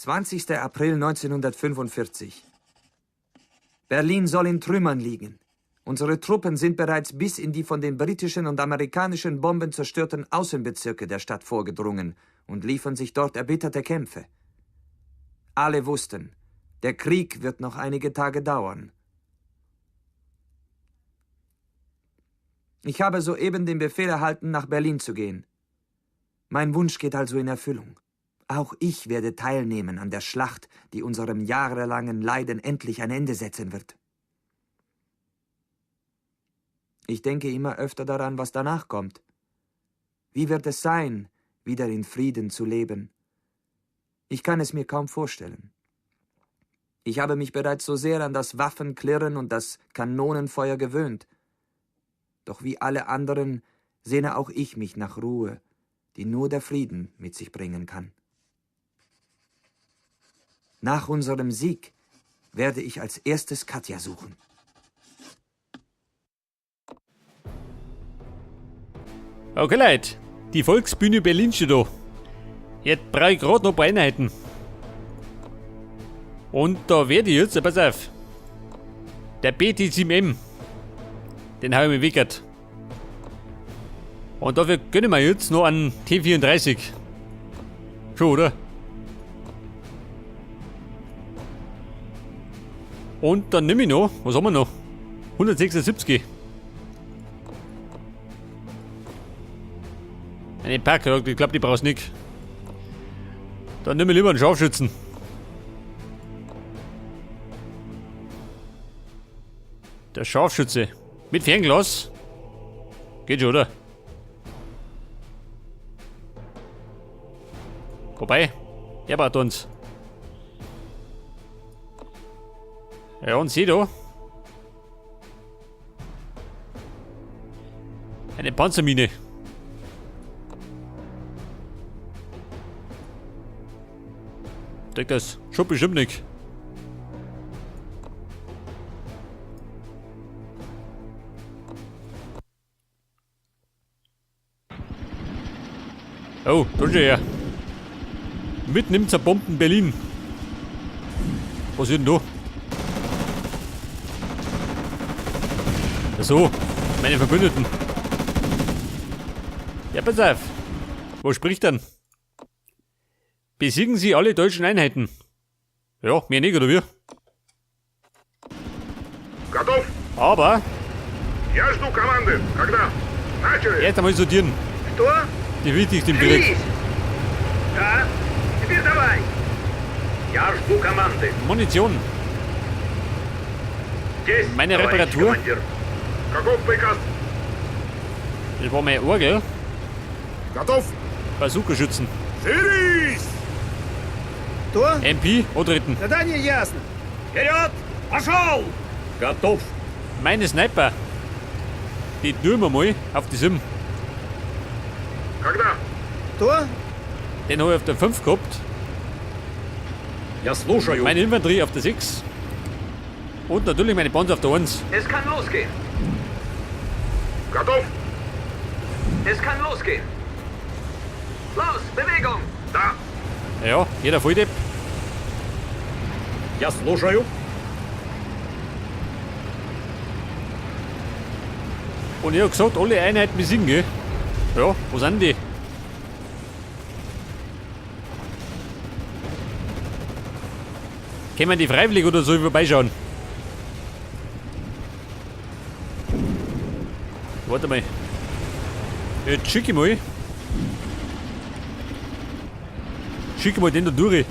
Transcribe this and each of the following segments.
20. April 1945. Berlin soll in Trümmern liegen. Unsere Truppen sind bereits bis in die von den britischen und amerikanischen Bomben zerstörten Außenbezirke der Stadt vorgedrungen und liefern sich dort erbitterte Kämpfe. Alle wussten, der Krieg wird noch einige Tage dauern. Ich habe soeben den Befehl erhalten, nach Berlin zu gehen. Mein Wunsch geht also in Erfüllung. Auch ich werde teilnehmen an der Schlacht, die unserem jahrelangen Leiden endlich ein Ende setzen wird. Ich denke immer öfter daran, was danach kommt. Wie wird es sein, wieder in Frieden zu leben? Ich kann es mir kaum vorstellen. Ich habe mich bereits so sehr an das Waffenklirren und das Kanonenfeuer gewöhnt. Doch wie alle anderen sehne auch ich mich nach Ruhe, die nur der Frieden mit sich bringen kann. Nach unserem Sieg werde ich als erstes Katja suchen. Okay, Leute, die Volksbühne Berlin steht da. Jetzt brauche ich gerade noch ein paar Einheiten. Und da werde ich jetzt, pass auf, der BT7M, den habe ich mir weggert. Und dafür gönnen wir jetzt noch einen T34. Schon, oder? Und dann nehme ich noch, was haben wir noch? 176. Eine Pack, ich glaube, die brauchst du nicht. Dann nehme ich lieber einen Scharfschützen. Der Scharfschütze. Mit Fernglas. Geht schon, oder? Wobei, er braucht uns. Ja, und sieh da. Eine Panzermine. Deckt das schon bestimmt nicht. Oh, da schon her. Mitten im zerbombten Berlin. Was ist denn da? Ach so, meine Verbündeten. Ja, pass auf. Wo spricht denn? Besiegen Sie alle deutschen Einheiten. Ja, mehr nicht, oder wie? Готов? Aber Я жду команды. Когда? Начали! erst einmal sortieren. Что? Die wichtigsten im Krieg. Шевелись! Да? Теперь давай! Я жду команды. Munition. Здесь, Meine товарищ Reparatur? командир. Каков приказ? Das war meine Orgel. Готов? Bazooka-Schützen. Шевелись! Что? MP, antreten. Задание ясно. Вперед! Пошел! Готов. Meine Sniper. Die tun wir mal auf die 7. Когда? Что? Den habe ich auf der 5 gehabt. Я слушаю. Meine Infanterie auf der 6. Und natürlich meine Panzer auf der 1. Es kann losgehen. Готов? Es kann losgehen. Los, Bewegung! Да. Ja, jeder Volldepp. Я слушаю. Und ich hab gesagt, alle Einheiten besiegen, gell? Ja, wo sind die? Können die freiwillig oder so vorbeischauen? Warte mal. Jetzt schicke ich mal. Schicke mal den da durch.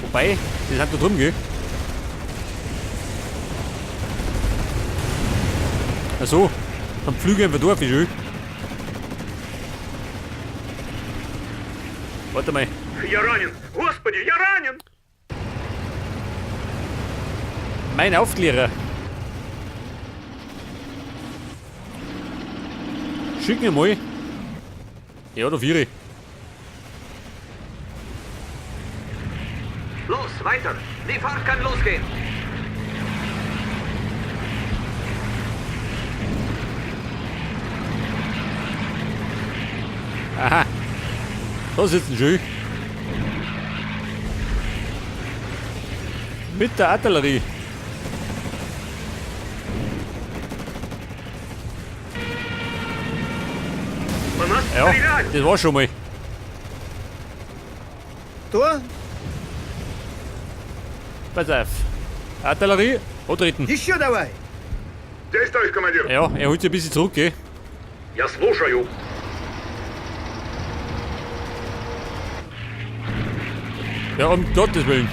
Wobei, die sind da drüben, gell? Ach so, dann pflüge ich einfach durch, wie schön. Warte mal. Я ранен. Господи, я ранен! Mein Aufklärer. Schick mir mal. Ja, da vier. Los, weiter! Die Fahrt kann losgehen! Aha. Da sitzen schön. Mit der Artillerie. По нас Ja, стреляют! das war schon mal. Что? Pass auf. Artillerie, antreten. Еще давай! Здесь, товарищ командир. Ja, er holt sich ein bisschen zurück, gell? Я слушаю. Ja, um Gottes Willen.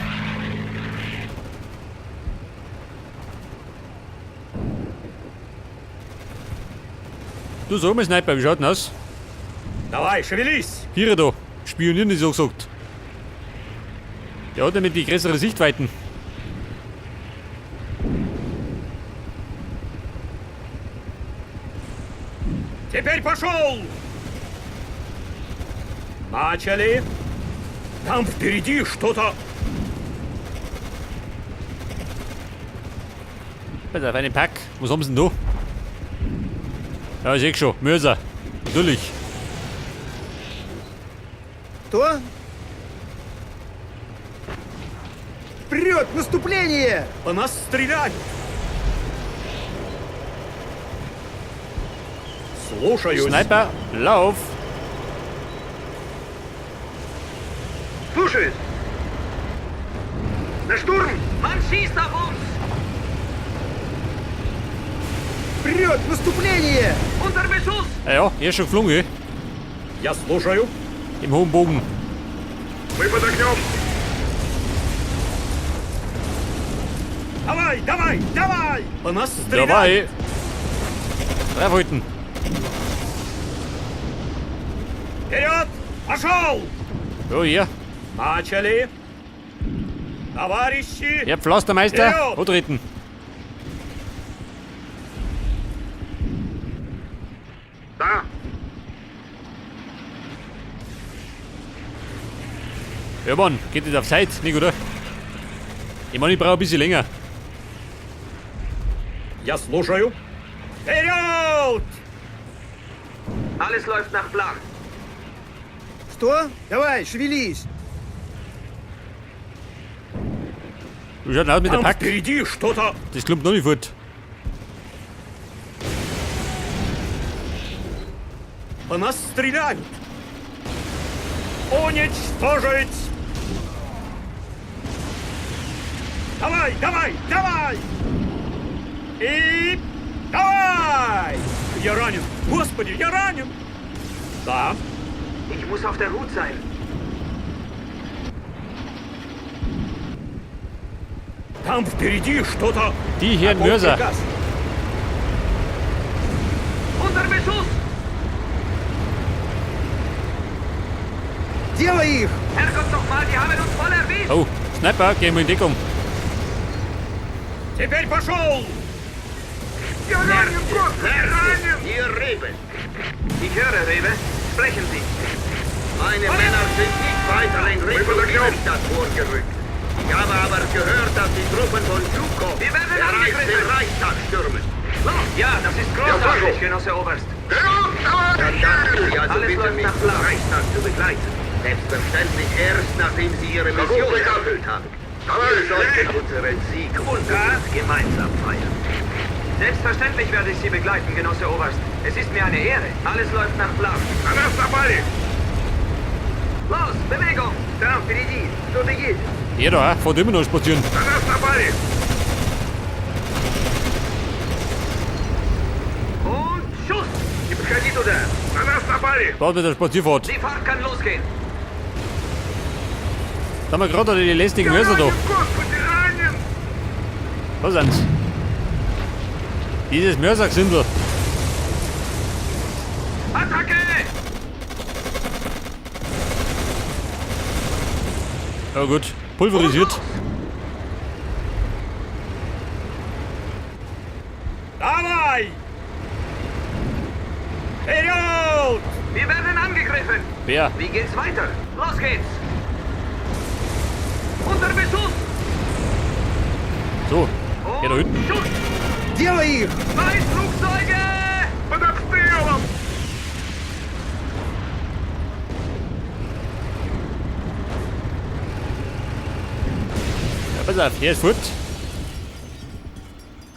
Du sag mal, Sniper, wie schaut denn aus? Давай, шевелись! Hier da, spionieren ist so gesagt. Der hat nämlich die größere Sichtweiten. Теперь пошел! Начали! Там впереди что-то... Pass auf, einen Pack. Was haben sie denn da? Ja, ich seh schon. Mörser. Natürlich. Что? Вперед! Наступление! По нас стреляют! Слушаюсь. Sniper, lauf! Слушаюсь. На штурм! Man schießt auf uns! Вперед! Наступление! Unter Beschuss! Ah ja, er ist schon geflogen, gell? Я слушаю. Im hohen Bogen. Мы под огнем. Давай, давай, давай! По нас стреляют! Dabei! Draufhalten. Вперед! Пошел! Ja, hier. Начали! Товарищи! Herr Pflastermeister, Ja. antreten. Да. Ja, Mann, geht das auf Zeit, nicht, oder? Ich meine, ich brauche ein bisschen länger. Я слушаю. Вперед! Alles läuft nach Plan. Что? Давай, шевелись! Wie schaut denn aus mit der Там Pack? впереди что-то... Das klumpt noch nicht fort. По нас стреляют! Уничтожить! Давай, давай, давай! И... Давай! Я ранен! Господи, я ранен! Да, Ich muss auf der Hut sein. там впереди что-то... Die Herren Каков Mörser. приказ? Unter Beschuss! Делай их! Herrgott nochmal, die haben uns voll erwischt! Oh, Sniper, gehen wir in Deckung. Теперь пошел! Я ранен, Господи, ранен! Hier Rebe. Ich höre, Rewe. Sprechen Sie. Meine Männer sind nicht weiter in Richtung под огнем. Innenstadt vorgerückt. Ich habe aber gehört, dass die Truppen von Zhukov Wir werden bereits angegriffen. den Reichstag stürmen. Ja, das ist großartig, слышу. Genosse Oberst. Вперед, Dann darf ich Sie товарищи! also Alles bitten, läuft mich nach zum Plan. Reichstag zu begleiten. Selbstverständlich erst, nachdem Sie Ihre Каков Mission приказ? erfüllt haben. Wir Товарищ, sollten лечь! unseren Sieg unbedingt gemeinsam feiern. Selbstverständlich werde ich Sie begleiten, Genosse Oberst. Es ist mir eine Ehre. Alles läuft nach Plan. На нас напали! Los, Bewegung! Там впереди кто-то едет. Er da, auch, fährt immer noch spazieren. На нас напали! Und Schuss! Не подходи туда. На нас напали! Bald mit der Spazierfahrt. Die Fahrt kann losgehen. Da haben wir gerade die lästigen Я Mörser da. ранен, Господи, ранен! Da sind's. Dieses Mörsergesindel. Attacke! Ja gut, pulverisiert. Давай! Вперед! Wir werden angegriffen. Wer? Wie geht's weiter? Los geht's! Unter Beschuss! So, der da Und hinten. Schuss! Делай их! Zwei Flugzeuge! Под обстрелом! Pass auf, er ist fort.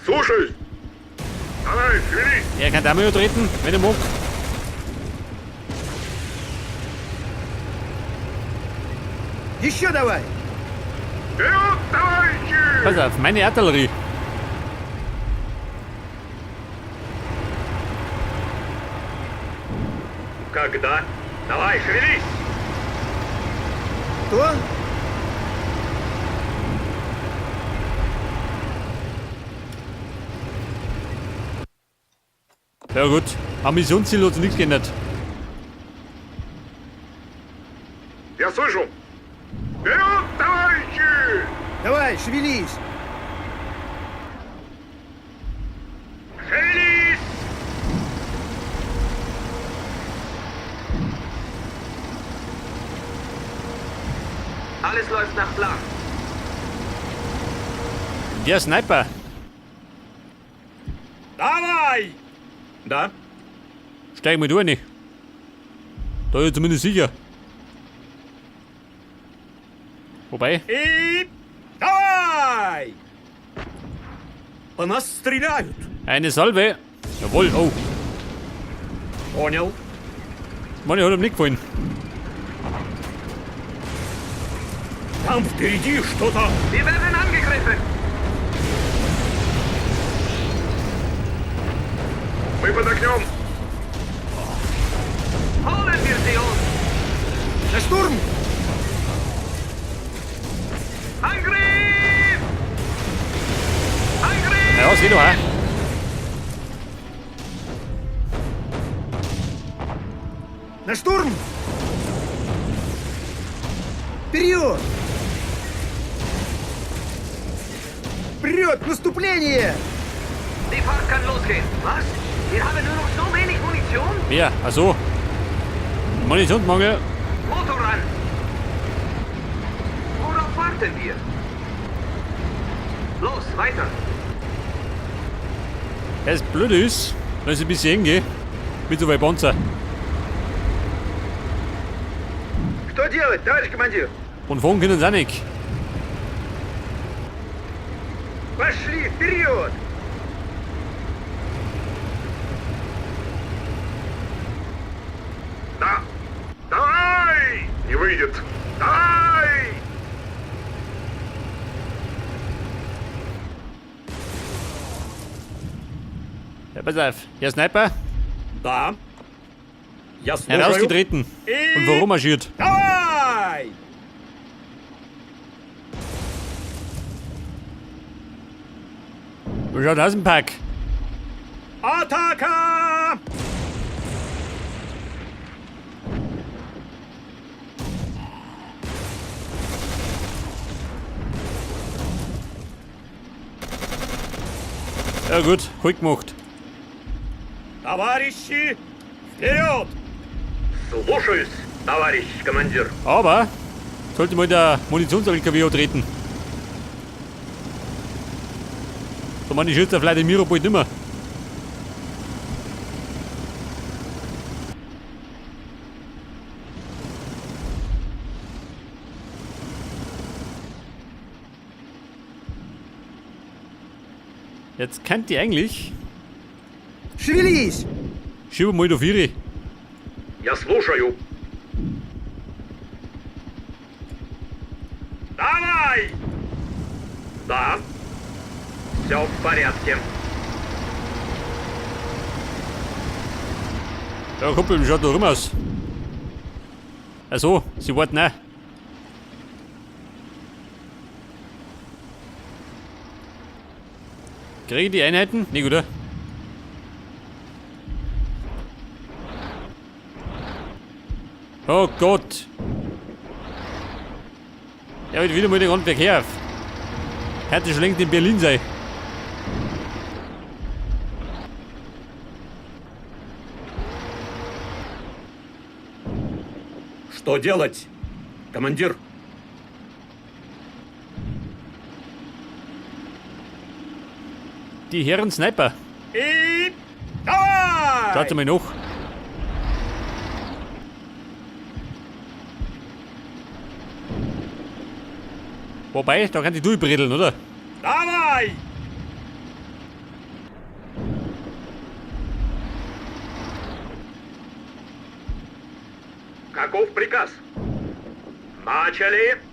Слушаюсь. Давай, шевелись. Er kann da mal treten, wenn er mag. Еще давай! Вперед, товарищи! Pass auf, meine Artillerie. Когда? Давай, шевелись! Что? Ja gut, am Missionsziel hat sich nichts geändert. Я слышу. Вперед, товарищи! Давай, шевелись! Шевелись! Alles läuft nach Plan. Der Sniper. Давай! Да? Steig mal durch, nicht. Da ist zumindest sicher. Wobei, И давай! По нас стреляют. eine Salve. Jawohl, oh. Понял. Meine hat ihm nicht gefallen. Там впереди что-то. Wir werden angegriffen. Мы под огнем. Holen wir sie uns. На штурм! Angriff! Angriff! Ja, seh doch, auch. На штурм! Вперед! Вперед! Наступление! Die Fahrt kann losgehen. Was? Wir haben nur noch so wenig Munition? Wer? Ach so. Munitionsmangel. Motor an! Worauf warten wir? Los, weiter! Das Blöde ist, dass ich ein bisschen eng gehe. Mit so weit Panzer. Что делать, товарищ командир? Und fahren können sie auch nicht. Пошли, вперед! Да. Давай! Не выйдет. Давай! Ja, pass auf. Herr Sniper, Да. Я слушаю. herausgetreten. Und warum marschiert? Давай! Wie schaut aus im Pack? Атака! Ja gut, gut gemacht. Товарищи, вперед! Слушаюсь, товарищ командир. Aber sollte mal der Munitions-LKW antreten. Da meine ich jetzt der Wladimiro bald nimmer. Jetzt könnt ihr eigentlich. Шевелись! Schieben mal da Viere. Я слушаю. Давай! Да. Все в порядке. Ja, Kumpel, wie schaut da rum aus? Ach so, sie warten auch. Kriege ich die Einheiten? Nee, oder? Oh Gott! Er wird wieder mal den ganzen Verkehr auf. Hätte schon längst in Berlin sein. Что делать, командир? Die Herren Sniper. И давай! Schaut mal nach. Wobei, da kann ich durchbredeln, oder? Давай! Каков приказ? Начали!